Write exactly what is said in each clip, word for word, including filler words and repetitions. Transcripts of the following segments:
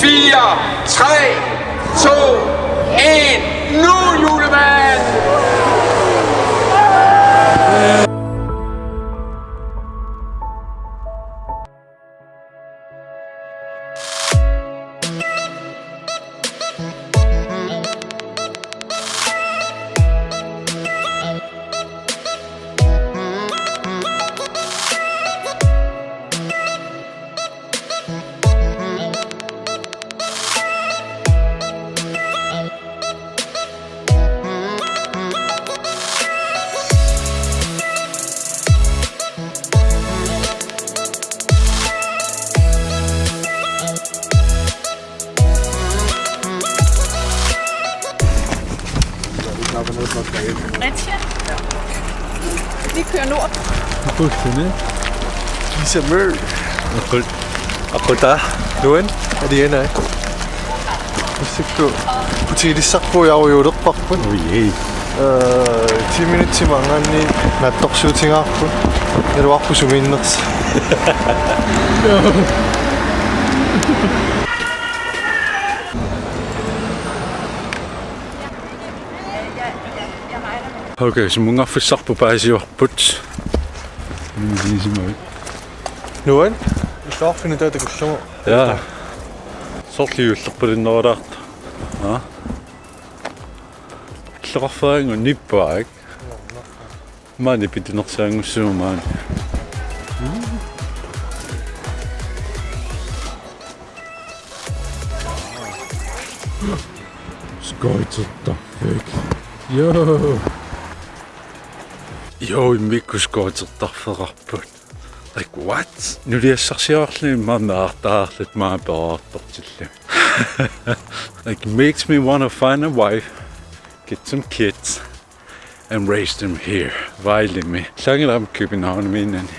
Fire, tre, to, en. Nu, julemand! Rigtig. Vi kører nord. Fuldstændig. Lisa Møl. Akul. Akuta. Luen. Er det en af? Hvis ikke du. Utilissarput, jeg er jo det. Ui, hej. Øh, ti minutsit maangaanniit naatsorsuutigaarput. Naluarput sumiinnersoq. Okay, sumunngaffissarput paasivarput. Nuan? Illoqarfinni taava takussavat. Ja. Soorlu juullerpalinnerulaartoq. Aa? Illoqarfeeraangu nippaak. Maani pitinersaanngussuumaani. Skøjtertarfik. Jo. Jo, immikkut skøjtertarfeqarput. Like what? Nuliassarsiorluni maanna aartaarluta maanga peerartortilluni. Like, makes me wanna find a wife, get some kids, and raise them here. Vejlemi. Allaanngilaq aamma Københavnimiinnani.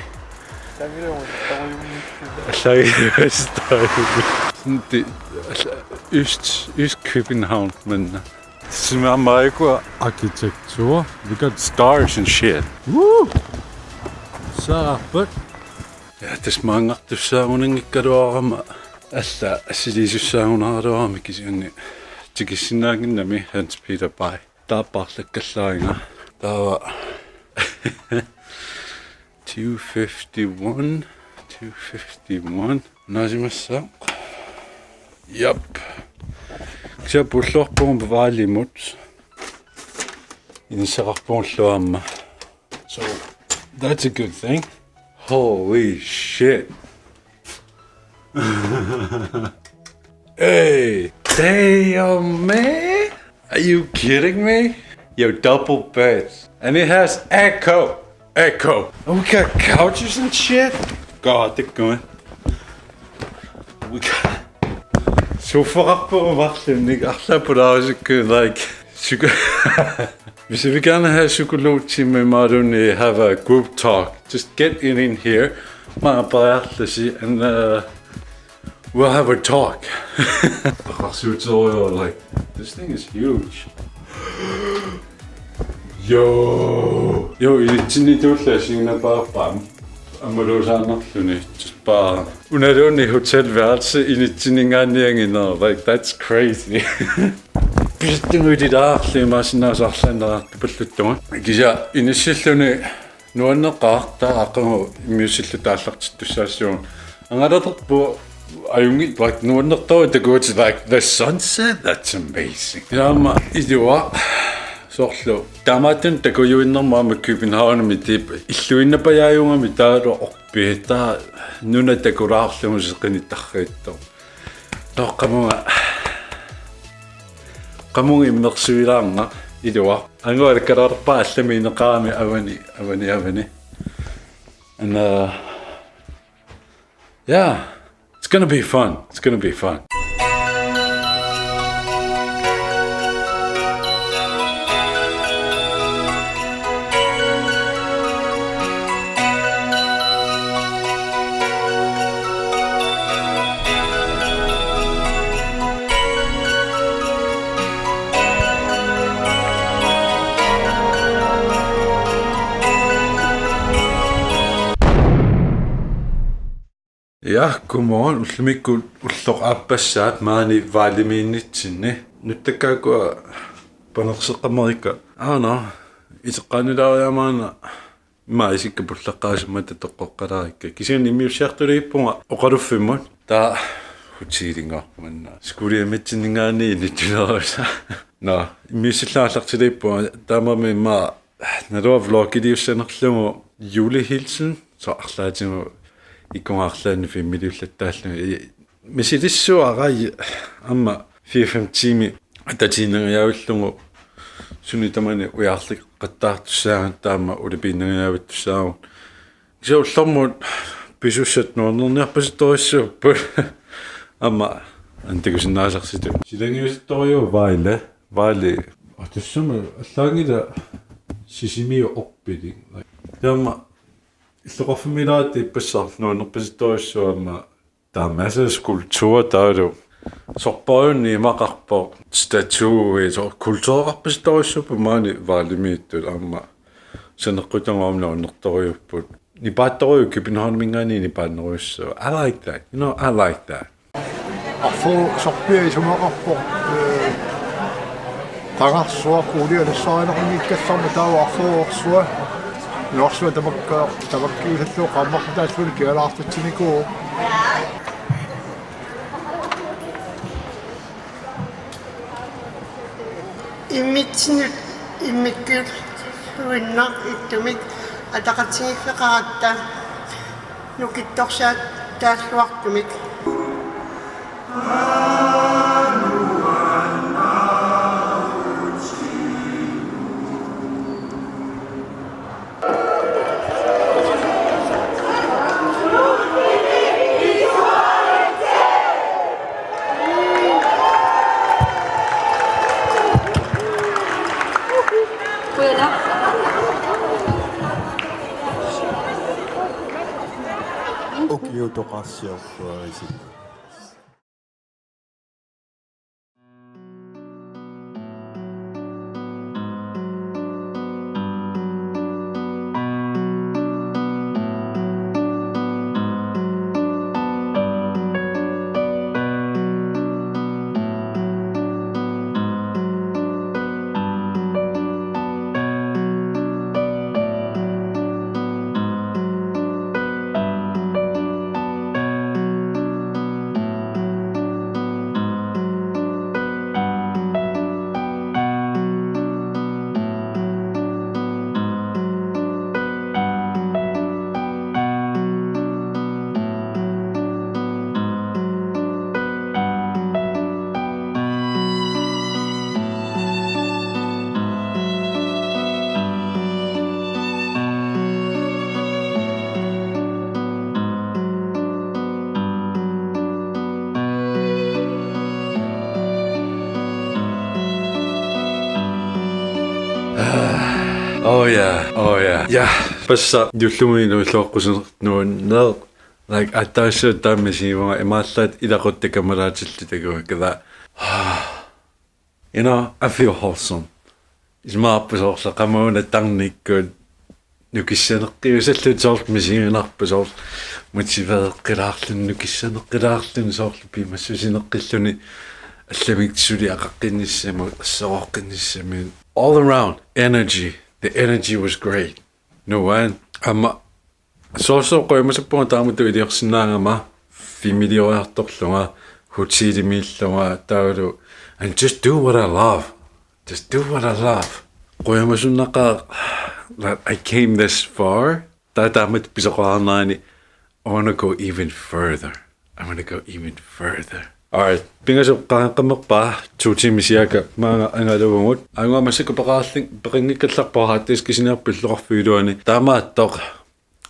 Allaanngilaq. Sådan det, altså, Øst, Øst København, men Sumik aamma arkitektur. We got stars and shit. Woo! Saarput. Ja, tassa maanngartussaanngikkaluarama alla assiliisussaanngikkaluarama kisianni tikissinnaannginnami Hans Peter Bay. Taava paarlakkallaringa. Taava two fifty-one, two fifty-one. Naasimassaaq. Yep. Kisianni ulluarput Vejlemut. Inissaqarpugut ulloq aamma. So, that's a good thing. Holy shit. Hey, damn, man. Are you kidding me? Yo, double beds. And it has airco. Airco. And we got couches and shit. God, they're going. We got. Sofaqarpugut marlunnik arlaat pulaarusukkuit, like, suku. Hvis vi gerne have psykologtime, imaluunniit have a group talk, just get in, in here. Maanga periarlusi and, uh, we'll have a talk. Eqqarsaatigerusukkut, like, this thing is huge. Yo. Yo, inissinnittuullunga assigiinnapaarpara. Ammaluusaannarluni. Just bare. Unaluunniit hotelværelse inissinninngaanniit angineq. Like, that's crazy. Pissanngutilaarlugit imaassinnaavoq arlaannik neriartupaluttugut. Kisianni inissilluni nuanneqaaq, taava aqagu immiussilluta aallartittussaassuugut. Angalaterput ajunngilaq, like, nuannertoq takuat, like, the sunset, that's amazing. Aamma iluaq soorlu. Taamaattumik takujuinnarmik aamma Københavnimi, tip illuinnarpajaajugami taavalu orpiit, taava nuna takulaarlugu seqinittarfiittoq. Nå, qamunga. Qamunga immersuilaarnaq iluaq. Angua alakkalaalerpara allami ineqarami avani, avani, avani. And, uh, yeah, it's gonna be fun. It's gonna be fun. Ja, godmorgen. Ullumikkut ulloq aappassaat maani Valimiinnitsinni. Nuttakkaakua panerseqqammerikka. Aana, iteqqaanilaariamaana ima isikka pullaqqaasimmata toqqoqqalaarikka. Kisianni immiussiartuliippunga oqaluffimmut. Taava hotelinngorpunga. Skuuliamitsinninngaanniit inittulerusa. Nå, immiussillaallartiliippunga taamaammat imma naluara vlogiliussanerlugu julehilsen, soorlu arlaatigut ikungaarlaanni filmiliullattaalluni. Misilissuara aamma fire-fem tiimi atatiinnangajavillugu suni tamani ujarleqattaartussaagut taama ulipiinnangajavittussaagut. Kisianni ullormut pisussat nuannerniarpasittorujussuupput. Aamma antakusinnaasarsitu. Silangiusittorujuuvoq Vejle. Vejle. Og det som allaanngilaq Sisimiut orpilik. Taama illoqarfimmiilaat ippassaq nuannerpasittorujussuuvoq aamma. Der er masser af skulpturer, der er jo. Sorpassuarnik imaqarpoq statue, soorlu kultureqarpasittorujussuupput maani Vejlemiittut aamma. Saneqqutangorumna unnertorujupput. Nipaattorujuk Københavniminngaanniit nipaannerujussuaq. I like that. You know, I like that. Arferup sorpiaq isumaqarpoq, eh, qangarsuaq uulia nassaarineqanngikkallarmat taava arferup orsua. Nuarsua tamakka, tamakkiisallu qaammarput taassuuli kialaartitsinikuuvoq. Immitsinnut immikkuulluinnaq ittumik ataqatigiiffeqaratta nukittorsaattaalluartumik. Ukiutoqarsiorsuarisi. Oh yeah, oh yeah. Ja, passa jullumi nuilluaqqusineq nuanneq. Like, attaassuut taama sigivunga imaallaat ilaquttat kammalaatillugit takuakka. You know, I feel wholesome. Isumaqarpunga soorlu qamuuna tarnikkut nukissaneqqiusalluni soorlu misiginarpoq soorlu motiveeqqilaarluni nukissaneqqilaarluni soorlu piumassusineqqilluni allamik suli aqaqqinnissamut assorooqqinnissamut. All around energy. The energy was great. Nuann'. Aamma soorlu qujamasuppunga taamatut iliorsinnaagama filmilioriartorlunga hotelimiillunga taavalu and just do what I love. Just do what I love. Qujamasunnaqaaq that I came this far. Taava taamatut pisoqarnerani I wanna go even further. I wanna go even further. All right. Pingasut qangaqqammerpaa two tiimisiaka maanga angaluvugut. Aajuna massakkut peqarlin peqanngikkallarpoq harddiskisiniarput illoqarfiup iluani. Taamaattoq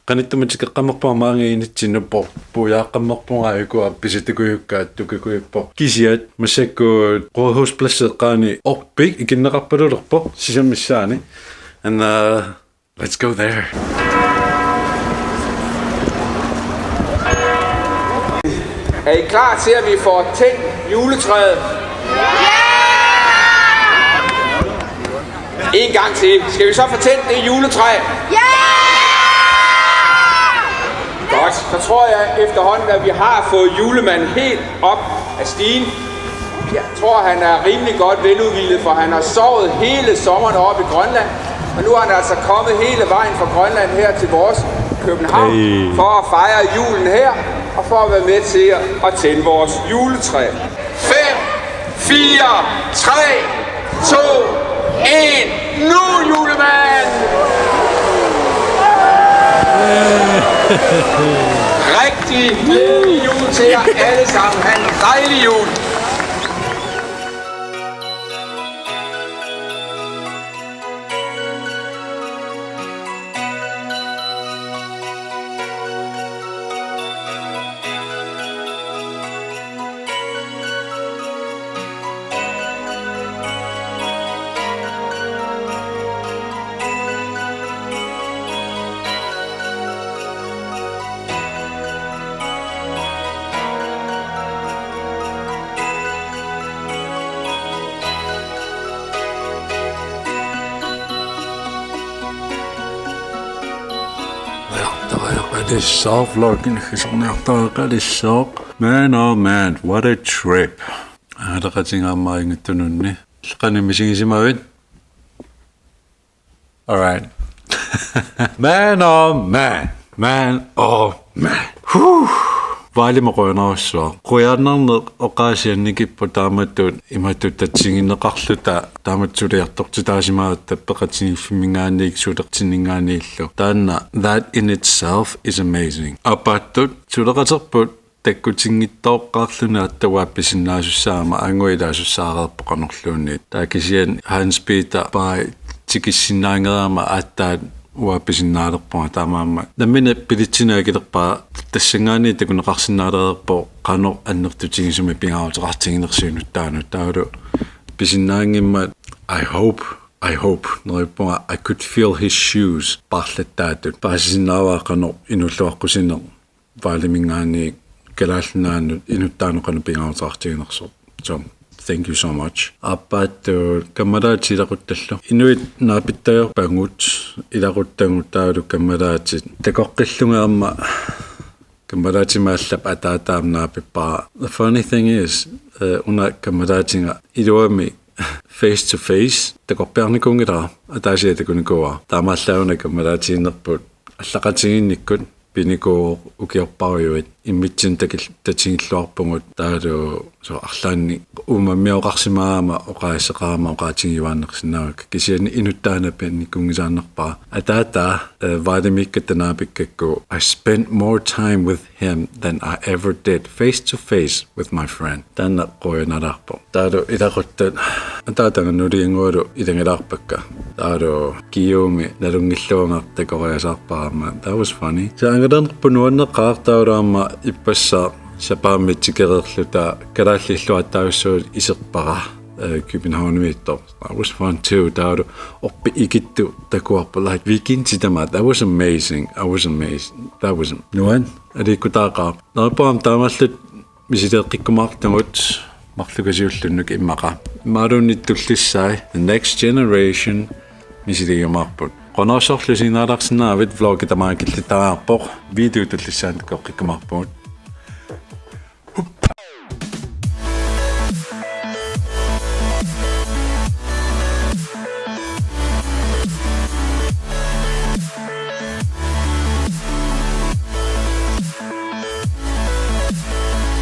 qanittumi tikeqqammerpunga maanga initsinnut po-, puiaaqqammerpunga aajuku appisat tukujukkaat tukikujuppoq. Kisiat massakkut rådhuspladsi eqqaani orpik ikinneqarpalulerpoq sisamat missaanni. And, uh, let's go there. Er I klar til, at vi får tændt juletræet? En gang til. Skal vi så få tændt det juletræ? Ja! Og så tror jeg efterhånden, at vi har fået julemanden helt op af stigen. Jeg tror, han er rimelig godt veludhvilet, for han har sovet hele sommeren oppe i Grønland. Og nu er han altså kommet hele vejen fra Grønland her til vores København for at fejre julen her, og for at være med til at tænde vores juletræ. Fem, fire, tre, to, en. Nu, julemand! Rigtig glædelig jul til jer alle sammen. Ha' en dejlig jul. Niartariaqalissaaq, vlogini kisarniartariaqalissaaq. Man, oh man, what a trip. Aalaqa tingaammaringattununni. Qanoq misigisimavit? All right. Man, oh man. Man, oh man. Whew. Vaalima qujanarsuaq. Qujanarneq oqaasiannikippoq taamatut imatut tatsigineqarluta taamatut suliartortitaasimaarluta peqatigiiffimminngaanniit suleqatinninngaanniillu. Taanna, that in itself is amazing. Aappaattut suleqaterput takkutinngitsoorluni aatsaat uaappisinnaasussaammata, anguit ilaasussaareerpoq qanorluunniit. Taava kisianni Hans Peter pai tikissinnaanngeraama aatsaat uaappisinnaalereerpunga taamaammat. Nammineq billetsinut akilerpara tassanngaanniit takuneqarsinnaalereerpoq qanoq annertutigisumik pingaaruteqartiginersoq inuttaanut. Taavalu pisinnaanngimmat I hope, I hope. Neriuppunga I could feel his shoes paarlattaatut. Paasisinnaavara qanoq inuulluaqqusineq Vaaliminngaanniit Kalaallit Nunaannut inuttaanut qanoq pingaaruteqartiginersoq. So, thank you so much. Aappaattut kammalaatit ilaquttallu. Inuit naapittagarpagut ilaquttagut taavalu kammalaatit. Takoqqillunga aamma kammalaatima allap ataata aamma naapippara. The funny thing is, eh, una kammalaatiga iluamik face to face takorpiarnikuunngilara ataasiarlunga takunikuuara. Taamaallaat una kammalaatiginerput allaqatigiinnikkut pinikuuvoq ukiorparujuit immitsinnut takil-, tatigilluarpugut taavalu soorlu arlaannik uumammioqarsimagaangama oqaaseqarama oqaatigiuaannarsinnaavakka kisianni inuttaanut pinikuunngisaannarpara. Ataata, eh, Vaalimiikkatta naapikkakku, I spent more time with him than I ever did face to face with my friend. Taanna qujanalaarpoq. Taavalu ilaquttat ataataga nulianngualu ilagilaarpakka. Taavalu Guillaume nalunngilluagartaq takoriasaarpara aamma. That was funny. Saangalernerput nuanneqaaq taavalu aamma ippassaq sapaammi tikereerluta kalaallit illuattaavissuit iserpara, eh, Københavnimiittoq. That was fun too. Taavalu orpik ikittut takuarput, like, weekendit tamaat. That was amazing. I was amazed. That was nuan. Aliikkutaaqaaq. Neriuppunga taamaalilluta misileeqqikkumaartugut marluk kasiulluunniit immaqa. Imaluunniit tullissaat The Next Generation misiliiumaarput. Qujanarsuarlu isiginnaalaarsinnaagavit, vlogi tamaanga killittariaqarpoq. Video tullissaani takoqqikkumaarpugut.